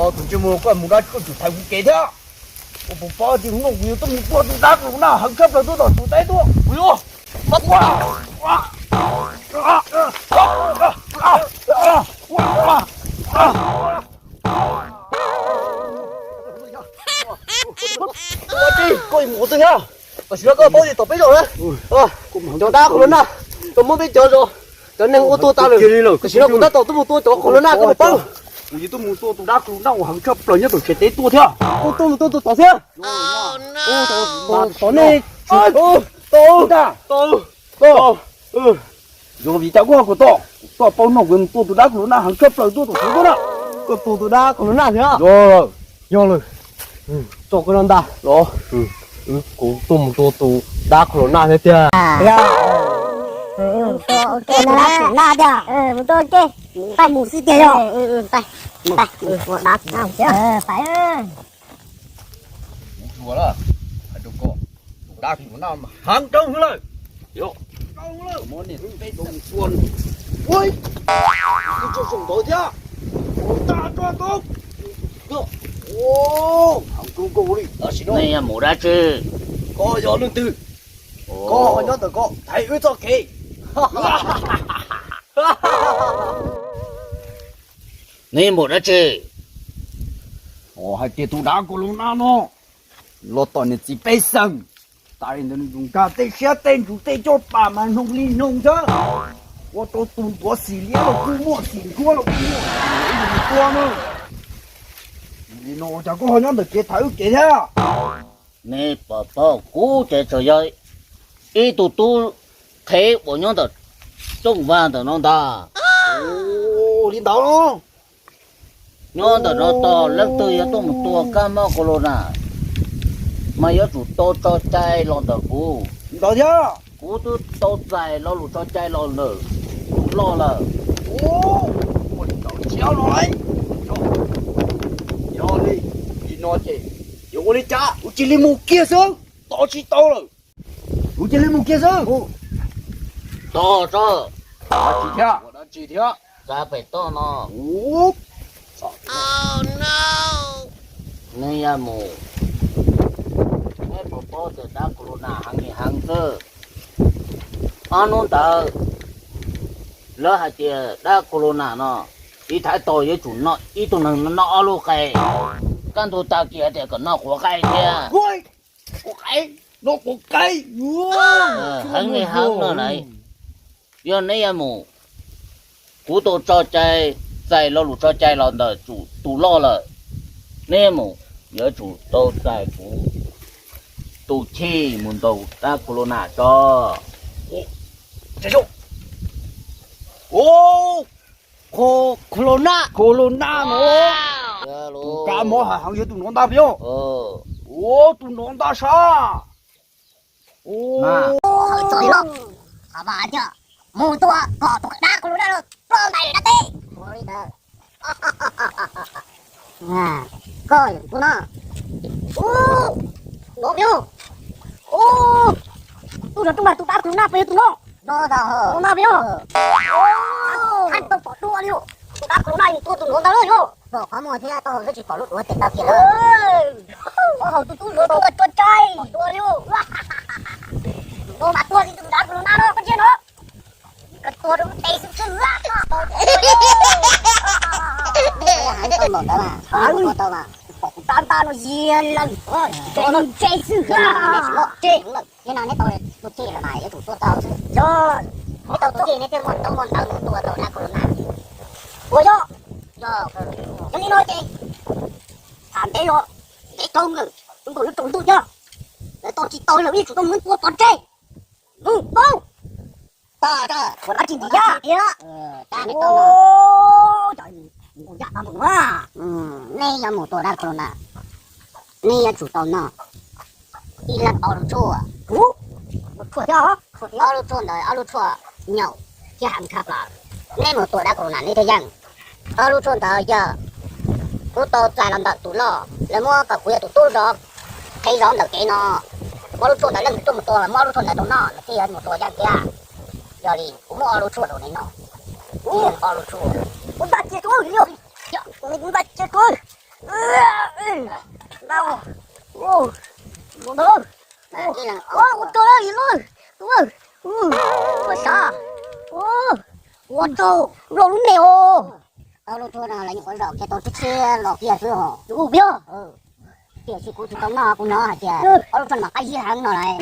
Tus ntsej muag, koj mus dab tsi koj tseem thaiv kuv kev thiab? Ua puas paub tias hnub no kuv yuav tuaj mus tua tus dab kuv na heev tshaj plaws tuaj tom tus teb tuaj. Kuv yuav Koj mus ua twg thiab? Tam sim no koj paub tias tom peb zos na, cov dab qhov lus naj tau muab peb cov zos, cov neeg ua tuag tas lawm. Tam sim no kuv tab tom tuaj mus tua cov qhov lus naj, koj puas paub? Kuv yuav tuaj mus tua tus dab qhov lus naj uas heev tshaj plaws nyob tom tsev teb tuaj thiab. Koj tuaj mus tua tus tod thiab? Tom nej tau, tau, tau. Yog vim cas koj kom tau, koj paub no kuv mus tua tus dab qhov lus naj heev tshaj plaws tuaj tom tsev tuaj na. Koj tua tus dab qhov lus naj thiab? Yog lawm. Tso koj rau ntag los. Kuv tuaj mus tua tus dab qhov lus naj thiab tiag. Mus tua tus dab qhov lus naj tiag. Mus tua ke, pais mus xwb tiag yog. Pais. Kuv hais rau koj, tus dab qhov lus naj mas heev rau hwv lawm. Yog, muab niam peb tau mus tua nws. Ua, tus tsuag zoo ntawd thiab. Ua, tag tsuag tau. Yog, heev rau koj li. Tab sis no nej yuav mus dab tsi? Koj yog leej twg? Koj ho nyob ntawm koj thaiv wb txoj kev. Nej mus dab tsi? Hais tias tus dab qhov lus naj no los tom niam txiv pej xeem, tas li ntawd nws nkag tej siab tej ntsws tej caj pas mas hnoos li hnoos xwb, ua rau tus ntuav xim liab los kuj muaj, xim nruab los kuj muaj, ib yam li tua na. Li no cas koj ho nyob ntawm kev thaiv wb kev thiab? Nej puas paub kuv ces tseem yog ib tug tub qhev uas nyob ntawm rooj vag ntawm no ntag. Li ntawd los? Nyob ntawm no tos leej twg yuav tuaj mus tua kab mob corona mas yuav tsum tau tso cai los ntawm kuv. Ntawd thiab. Kuv twb tau txais lo lus tso cai los ntawm tus loj lawm. Ua li, yog li, li no ces yuav ua li cas? Kuv cia li mus kiag xwb, tos tsis tau lawm. Kuv cia li mus kiag xwb. Tos tso. Ua dab tsi thiab? Xav pem toj no. Nej yuav mus, nej puas paub tias dab corona heev li heev xwb. Ob hnub ntawd lawv hais tias dab corona no tiv thaiv tau yuav tsum noj ib tug neeg noj ob lub qe. Kaj ntug tag kis hais tias kom noj quav qe thiab. Quav qe, noj quav qe. Heev li heev no na. Yog neb yuav mus, kuv tau tso cai, txais lo lus tso cai los ntawm tus loj lawm. Neb yuav mus, yuav tsum tau txais kuv tus chij mus ntaus dab corona tso. Corona, corona no, tus kab mob heev heev yog tus no ntag peb. Ua, tus no ntag sab. Txog li no, qhov mas tias mus tua kom tus dab corona no ploj ntais dab teb. Koj yog tus no. No peb. Tus zov rooj vag tus dab corona peb yog tus no. No ntag, no na peb. Thaij tau pom dua li. Tus dab corona yog tus no ntag li. Pom qhov muag thiab taub hau xwb tsis pom lub duav tes tau kiag lawm. Taub hau tus tub zov rooj vag tso cai pom dua li. No mas tua li tus dab corona no koj ntsia no. Koj tua rau lub tes xwb tsis laj no. Heev tau npaum ntawd mas, heev tau mas. Pom kuv tab ntaj no yiag lawm, tua lub tes xwb. Ces no neb tau tus chij lawm mas yuav tsum tua tau xwb. Yog neb tau tus chij neb thiaj muaj ntaub muaj ntawv mus tua tau dab corona. Ua yog, yog li no ces tham ntev los ntev dhau lawm, nkaum lub tsaus ntuj thiab. Lawv tau tsis tau lawm ib tsum tau muab tua pov tseg. Mus paub. Ua dab tsi ntxiv thiab? Nej yuav mus tua dab corona, nej yuav tsum tau noj ib leeg ob lub tshuaj. Ob lub tshuaj ntawd ob lub tshuaj nyaum thiab heev tshaj plaws. Nej mus tua dab corona nej thiaj yeej. Ob lub tshuaj ntawd yog kuv tau txais los ntawm tus loj, lawv muab kom kuv yog tus tub zov, qhev zov ntawm kev no. Muab lub tshuaj ntawd leej twg tuaj mus tua los muab ob lub tshuaj ntawd rau noj lawv thiaj yuav mus tua yeej thiab. Yog li kuv muab ob lub tshuaj rau nej noj. Ob lub tshuaj. Kuv npaj cia rau, kuv npaj cia rau. Ua rau li no, ua sav, ua rau lub me os. Ob lub tshuaj no lawv nyuam qhuav zom kiag tau tshiab tshiab los kiag xwb os. Tiam sis kuv tsis tau noj, kuv hnov hais tias ob lub tshuaj no mas qab zib heev no lawm.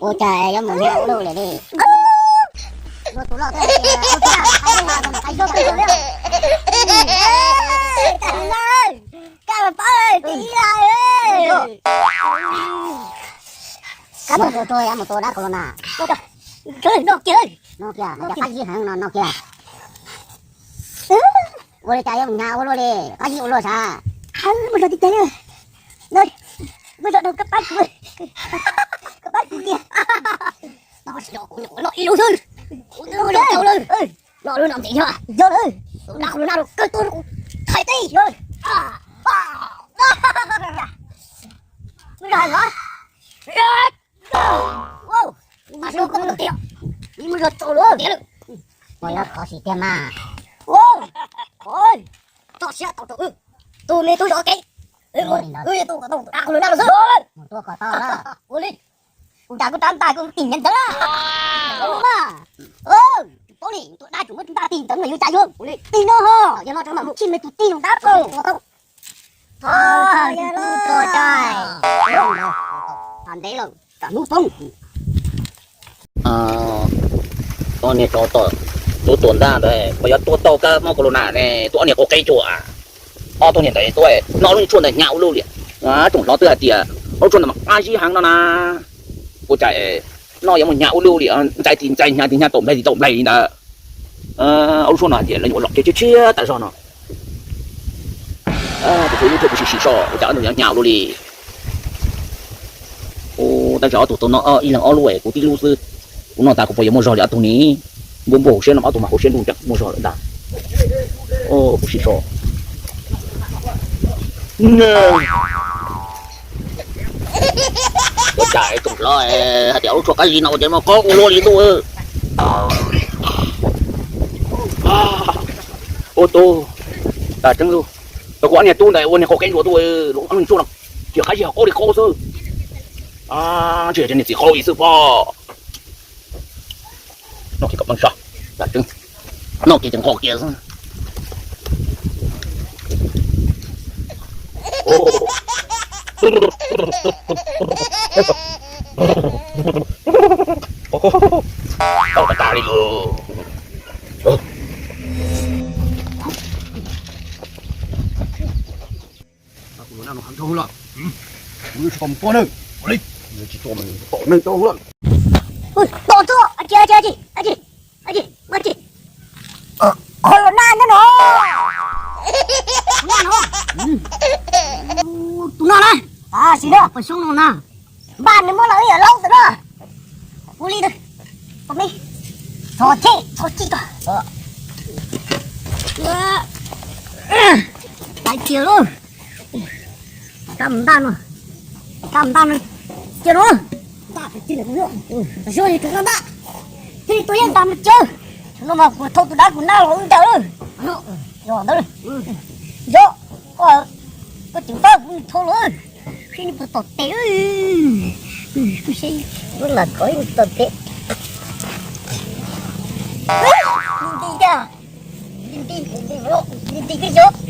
Ua cas yuav mus hnyav ua luaj li li. Mus tua, mus tua dab corona. No kiag, qab zib heev no, no kiag. Ua li cas yuav mus hnyav ua luaj li, qab zib ua luaj sav. Mus zov tiag tiag li. Mus zov no koj pab kuv, koj pab kuv tiag. Tab sis kuv nyuam qhuav noj ib lub xwb, kuv twb mus zov tau lawm. Noj lub no ntxiv yog, yog lawm. Dab corona los kawg tuaj kuv thaij tib. Mus zov los. Mus zov tau lawm. Mus zov tau lawm. Ua yog khov siv tiag mas. Khov, txoj siab tau rau wb. Tus me tub zov kev. Wb yuav tu kom tau tus dab corona los xwb. Mus tua kom tau na. Ua li. Kuv cas kuv rab ntaj kuv tim nyiam ntawd na. Ua mas. Paub li tus dab tsuas muab tus ntaj tim ntawd mas yuav cas yuav. Ua li. Tim no ho. Yog no tseem mam mus khij me tus tij no dab ko. Txog ntev lawm, tsam hnub poob. Ob niag tsov tom, tus tuam ntaj ntawd puas yuav tua tau kab mob corona ne, tus ob niag quav qeb cuam. Ob tug niag ntawd tuaj noj lub tshuaj ntawd hnyav ua luaj li. Tsoom hlob twb hais tias lub tshuaj ntawd mas qab zib heev no na. Ua cas noj yuav mus hnyav ua luaj li, ntxais tis ntxais, hnyav tis hnyav, taum nplaig tis taum nplaig li ntawd. Ob lub tshuaj no hais tias lawv nyuam qhuav zom kiag tshiab tshiab tas zog no. Tus tshuaj lub tshuaj kuv sim sim so ua cas ob tug yuav hnyav ua luaj li. Tab sis ob tug tau noj ib leeg ob lub, kuv tib lub xwb. Kuv noj tas kuv puas yuav muaj zog li ob tug ni? Npuaj npuaj hauv siab no ob tug mas hauv siab ntuj ncees muaj zog lawm ntag. Kuv sim so. Ua cas tsoom hlob hais tias lub tshuaj qab zib no ua cas muaj qab ua luaj li ntuj. Ua tus, tas tseeb, tus kuv ob niag tub ntawd ua niag quav qeb ntsuas ntuj, lub tshuaj no tsis qab zib ho qaub li qaub xwb. Ntshe niag txiv qaub li xwb pob. Noj kiag kom pab sab, tas tseeb, noj kiag ces nqos kiag xwb. Tau tas tas li. Ua li, tsis tau mus tua na, ua li, tsis tau mus tom neeg rau lawm. Tos tso, a tsis, a tsis, a tsis, a tsis, a tsis, qhov los naj nyob no. Tus no na, tab sis na pos xyoob no na, npaj nws muab los ib yam laub ntawm no. Ua li ntawd, tos me, txhob chim, txhob chim tag. Lais tiag lauj. Kab mus ntaj no, kab mus ntaj no, cia no, ntaj pem cia, zoo li tus no ntaj, thiaj li tua yeej ntaj mus cia. Thaum no mas kuv thauj tus dab kuv naj los wb ncaws lawm. Yog ntawd, yog, koj tseem npaj kuv thauj lawm, seb nws puas tom tes. Kuv seb kuv mam kov nws tom tes. Nti nti, nti nti, nti nti, nti nti, nti nti, nti nti.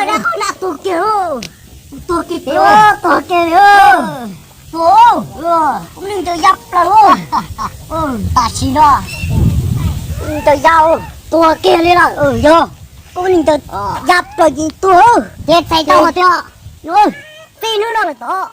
Dab qhov na tuag kiag, tuag kiag, tuag kiag li. Tuag, koj neeg ncaws ya plaws. Tam sim no neeg ncaws ya, tuag kiag li lawm. Yog koj neeg ncaws ya plaws ces tuag. Ces txais tau tiag. Txij hnub no lawm tod.